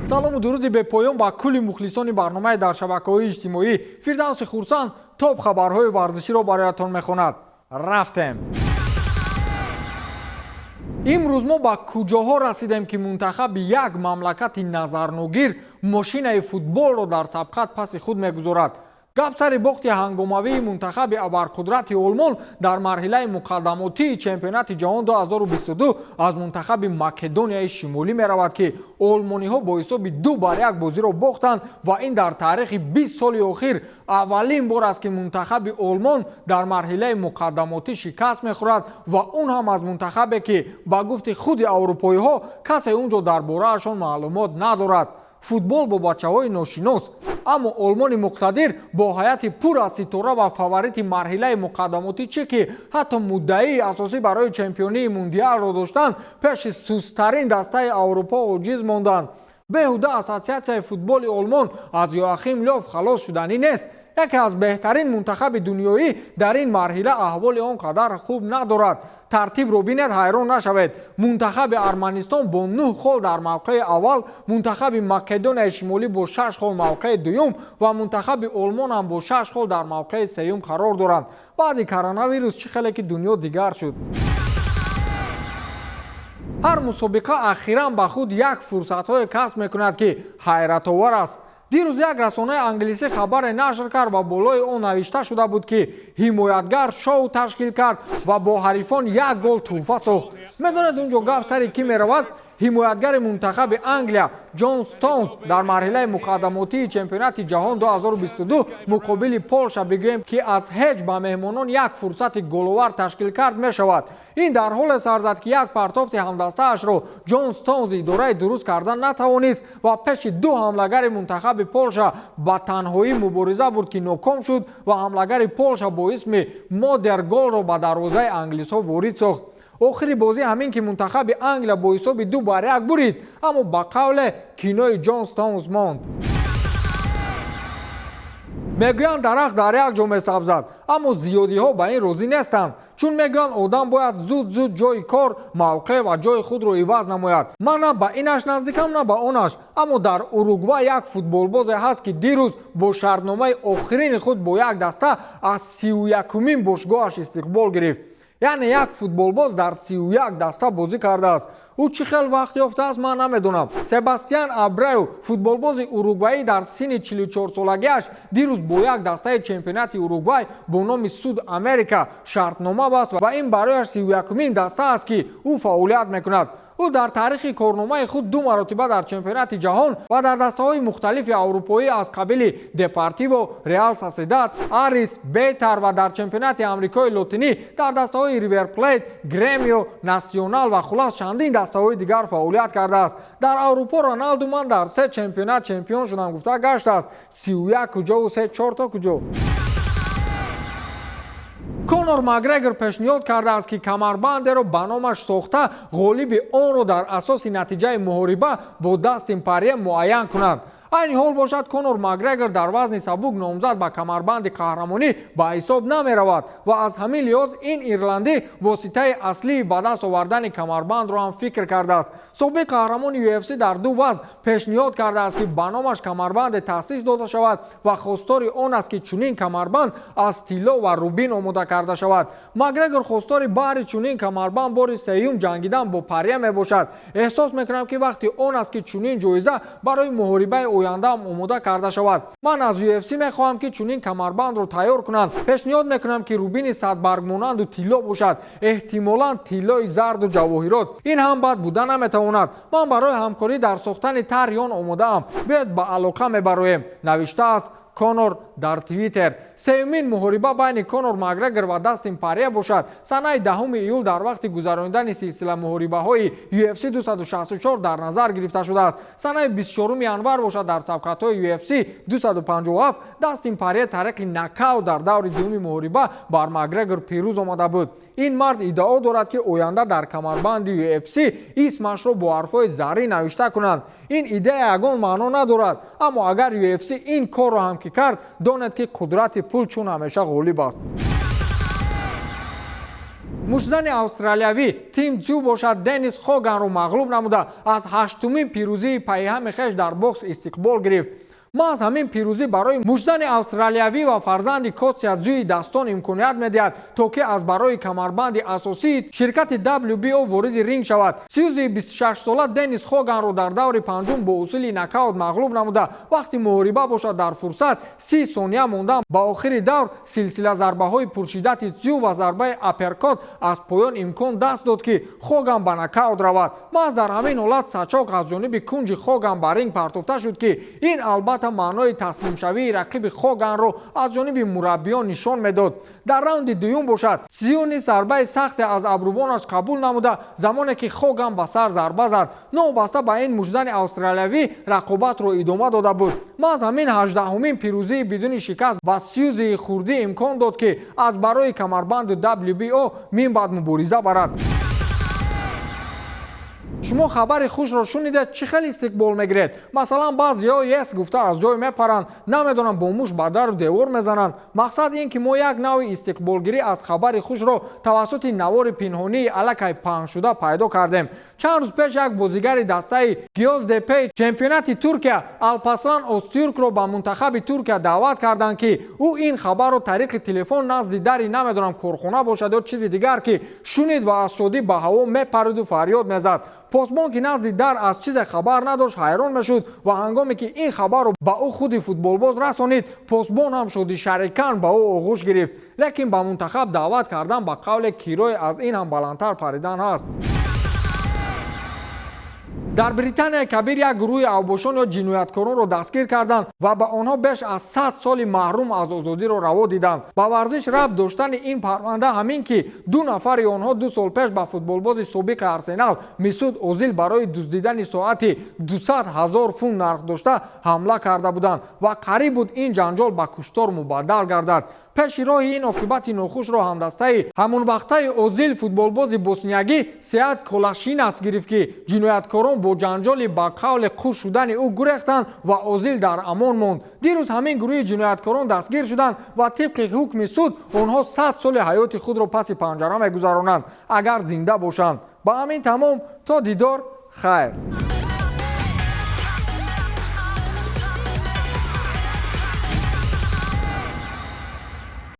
Салому дуруди бепоён ба кулли мухлисони барномаи дар шабакаҳои иҷтимоӣ. Фирдавси Хурсанд топ хабарҳои варзиширо бароятон мехонад. Рафтем. Имрӯз мо ба куҷоҳо расидем, ки мунтахаби як мамлакати назарногир мошинаи футболро дар сабқат паси худ мегузорад. Гап сари бохти ҳангомавии мунтахаби абарқудрати Олмон дар марҳилаи муқаддамотии чемпионати ҷаҳон 2022 аз мунтахаби Македонияи Шимолӣ меравад, ки олмониҳо бо ҳисоби 2-1 бозиро бохтанд ва ин дар таърихи 20 соли охир аввалин бор аст, ки мунтахаби Олмон дар марҳилаи муқаддамотӣ шикаст мехӯрад ва он ҳам аз мунтахабе, ки ба гуфти худи аврупоиҳо касе он ҷо дар бораашон маълумот надорад. Футбол бо бачаҳои ношинос. Аммо Олмони муқтадир бо ҳайати пур аз ситора ва фаворити марҳилаи муқаддамотӣ чӣ, ки ҳатто муддаии асосӣ барои чемпионии мундиалро доштанд, пеши сусттарин дастаи Аврупо оҷиз монданд. Беҳуда Ассотсиатсияи футболи Олмон аз Йоахим Лёв халос шуданӣ нест. Яке аз беҳтарин мунтахаби дунёӣ дар ин марҳила аҳволи он қадар хуб надорад. Тартибро бинед, ҳайрон нашавед. Мунтахаби Арманистон бо нӯҳ хол дар мавқеи аввал, мунтахаби Македонияи Шимолӣ бо шаш хол мавқеи дуюм ва мунтахаби Олмон ҳам бо шаш хол дар мавқеи сеюм қарор доранд. Баъди коронавирус чӣ хеле ки дунё дигар шуд. Ҳар мусобиқа ахиран ба худ як фурсатҳое касб мекунад, ки ҳайратовар аст. Дирӯз як расонаи англисӣ хабаре нашр кард ва болои он навишта шуда буд, ки ҳимоятгар шоу ташкил кард ва бо ҳарифон як гол тӯҳфа сохт. Медонед, он ҷо гап сари кӣ меравад? Ҳимоятгари мунтахаби Англия Ҷон Стоунс дар марҳилаи муқаддамотии чемпионати ҷаҳон 2022 муқобили Полша, бигӯем, ки аз ҳеҷ ба меҳмонон як фурсати головар ташкил кард мешавад. Ин дар ҳоле сар зад, ки як партофти ҳамдастаашро Ҷон Стоунс идораи дуруст карда натавонист ва пеши ду ҳамлагари мунтахаби Полша ба танҳоӣ мубориза бурд, ки ноком шуд ва ҳамлагари Полша бо исми Модер голро ба дарвозаи англисҳо ворид сохт. Охири бозӣ ҳамин, ки мунтахаби Англия бо ҳисоби 2-1 бурид, аммо ба қавле кинои Ҷон Стоунс монд. Мегӯянд, дарахт дар як ҷо месабзад, аммо зиёдиҳо ба ин розӣ нестанд, чун мегӯянд, одам бояд зуд зуд ҷои кор, мавқеъ ва ҷои худро иваз намояд. Ман на ба инаш наздикам, на ба онаш, аммо дар Уругвай як футболбозе ҳаст, ки дирӯз бо шартномаи охирини худ бо як даста аз 31-умин бошгоҳаш истиқбол гирифт. Яъне як футболбоз дар 31 даста бозӣ кардааст. Ӯ чӣ хел вақт ёфтааст, ман намедонам. Себастьян Абреу, футболбози уругваӣ, дар синни 44-солагиаш дирӯз бо як дастаи чемпионати Уругвай бо номи Суд Америка шартнома баст ва ин барояш 31-умин даста аст, ки ӯ фаъолият мекунад. Ӯ дар таърихи корномаи худ ду маротиба дар чемпионати ҷаҳон ва дар дастаҳои мухталифи аврупоӣ аз қабили Депортиво, Реал Сосьедад, Арис, Бейтар ва дар чемпионати Амрикои Лотинӣ дар дастаҳои Риверплейт, Гремио, Насионал ва хулас чандин дастаҳои дигар фаъолият кардааст. Дар Аврупо Роналду «ман дар се чемпионат чемпион шудам» гуфта гаштааст. 31 куҷову се чорто куҷо? Конор Макгрегор пешниҳод кардааст, ки камарбандеро ба номаш сохта, ғолиби онро дар асоси натиҷаи муҳориба бо Дастин Парье муайян кунанд. Айни ҳол бошад, Конор Макгрегор дар вазни сабук номзад ба камарбанди қаҳрамонӣ ба ҳисоб намеравад ва аз ҳамин лиҳоз ин ирландӣ воситаи аслии ба даст овардани камарбандро ҳам фикр кардааст. Собиқ қаҳрамони UFC дар ду вазн пешниҳод кардааст, ки ба номаш камарбанде таъсис дода шавад ва хостори он аст, ки чунин камарбанд аз тилло ва рубин омода карда шавад. Макгрегор хостори баҳри чунин камарбанд бори сеюм ҷангидан бо Парье мебошад. «Эҳсос мекунам, ки вақти он аст, ки чунин ҷоиза барои муҳорибаи ояндаам омода карда шавад. Ман аз UFC мехоҳам, ки чунин камарбандро тайёр кунанд. Пешниҳод мекунам, ки рубини садбаргмонанду тилло бошад, эҳтимолан тиллои зарду ҷавоҳирот. Ин ҳам бад буда наметавонад. Ман барои ҳамкорӣ дар сохтани тарҳи он омодаам. Биёед, ба алоқа мебароем», навиштааст Конор дар Твиттер. Сеюмин муҳориба байни Конор Макгрегор ва Дастин Парье бошад, санаи 10 июл дар вақти гузаронидани силсила муҳорибаҳои UFC 264 дар назар гирифта шудааст. Санаи 24 январ бошад, дар сабқатҳои UFC 257 Дастин Парье тариқи нокаут дар даври дуюми муҳориба бар Макгрегор пирӯз омада буд. Ин мард иддао дорад, ки оянда дар камарбанди UFC исмашро бо ҳарфҳои заррӣ навишта кунанд. Ин идея ягон маъно надорад, аммо агар UFC ин корро ҳам ки кард, донед, ки қудрати пул чун ҳамеша ғолиб аст. Муштзани австралиявӣ Тим Тсю бошад, Деннис Хоганро мағлуб намуда, аз ҳаштумин пирӯзии пайҳами хеш дар бокс истиқбол гирифт. Маҳз ҳамин пирӯзӣ барои муштзани австралиявӣ ва фарзанди Котсия Цзюи Дастон имконият медиҳад, то ки аз барои камарбанди асосии ширкати WBO вориди ринг шавад. Сюзи 26сола Деннис Хоганро дар даври панҷум бо усули нокаут мағлуб намуда, вақти муҳориба бошад, дар фурсат 30 сония мондан ба охири давр, силсила зарбаҳои пуршиддати Цзю ва зарбаи апперкот аз поён имкон даст дод, ки Хоган ба нокаут равад. Маҳз дар ҳамин ҳолат сачок аз ҷониби кунҷи Хоган ба ринг партофта шуд, ки ин албатта маънои таслимшавии рақиби Хоганро аз ҷониби мураббиён нишон медод. Дар раунди дуюм бошад, Цзю низ зарбаи сахте аз абрувонаш қабул намуда, замоне ки Хоган ба сар зарба зад. Новобаста ба ин, муштзани австралиявӣ рақобатро идома дода буд. Маҳз ҳамин 18-умин пирӯзии бидуни шикаст ба Сюзии хурдӣ имкон дод, ки аз барои камарбанди WBO минбаъд мубориза барад. Шумо хабари хушро шунидед, чӣ хел истиқбол мегиред? Масалан, баъзеҳо «Yes» гуфта аз ҷой мепаранд, намедонам, бо мушт ба дару девор мезананд. Мақсад ин ки мо як навъи истиқболгирӣ аз хабари хушро тавассути навори пинҳонии аллакай паҳншуда пайдо кардем. Чанд рӯз пеш як бозигари дастаи Гёздепе чемпионати Туркия Алпаслан Остюркро ба мунтахаби Туркия даъват карданд, ки ӯ ин хабарро тариқи телефон назди дари, намедонам, корхона бошад ё чизи дигар, ки шунид ва аз шодӣ ба ҳаво мепариду фарёд мезад. Посбон, ки назди дар аз чизе хабар надошт, ҳайрон мешуд ва ҳангоме ки ин хабарро ба ӯ худи футболбоз расонид, посбон ҳам шодишарикан ба ӯ оғӯш гирифт. Лекин ба мунтахаб даъват кардан, ба қавле кирое аз ин ҳам баландтар паридан ҳаст. Дар Британияи Кабир як гурӯҳи авбошон ё ҷинояткоронро дастгир карданд ва ба онҳо беш аз 100 соли маҳрум аз озодиро раво диданд. Ба варзиш рабт доштани ин парванда ҳамин, ки ду нафари онҳо 2 сол пеш ба футболбози собиқи Арсенал Мисуд Озил барои дуздидани соати 200 ҳазор фунт нарх дошта ҳамла карда буданд ва қариб буд ин ҷанҷол ба куштор мубаддал гардад. Пеши роҳи ин оқибати нохушро ҳамдастаи ҳамонвақтаи Озил, футболбози босниягӣ Сеад Колашинац гирифт, ки ҷинояткорон бо ҷанҷоли ба қавле қуш шудани ӯ гурехтанд ва Озил дар амон монд. Дирӯз ҳамин гурӯҳи ҷинояткорон дастгир шуданд ва тибқи ҳукми суд онҳо 100 соли ҳаёти худро паси панҷара мегузаронанд, агар зинда бошанд. Ба ҳамин тамом, то дидор, хайр.